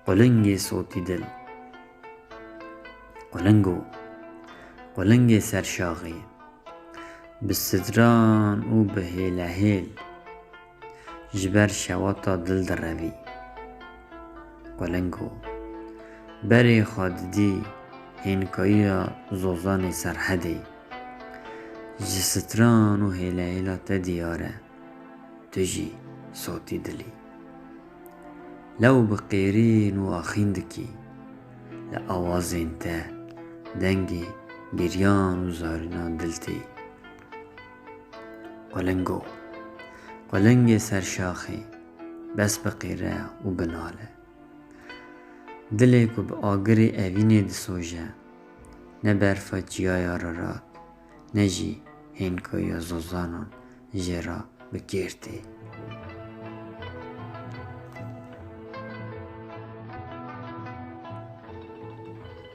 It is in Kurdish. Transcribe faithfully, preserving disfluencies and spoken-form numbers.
Qulingê sotî dil. Qulingo, qulingê serşaxê, bi stran û bi hêlehêl ji ber şewata dil direvî. Qulingo, berê xwe didî hênkayiya zozanê Serhedê. Ji stran û hêlehêla te diyar e, tu jî sotî dilî. Lew bi qêrîn û axîn dikî, li awazên te dengê giryan û zarîna dil tê. Qulingo, qulingê serşaxê, bes biqêre û binale. Dilê ku bi agirê evînê disoje, ne berfa çiyaya rerat, ne jî hênkaya zozanan jê re bi kêr tê.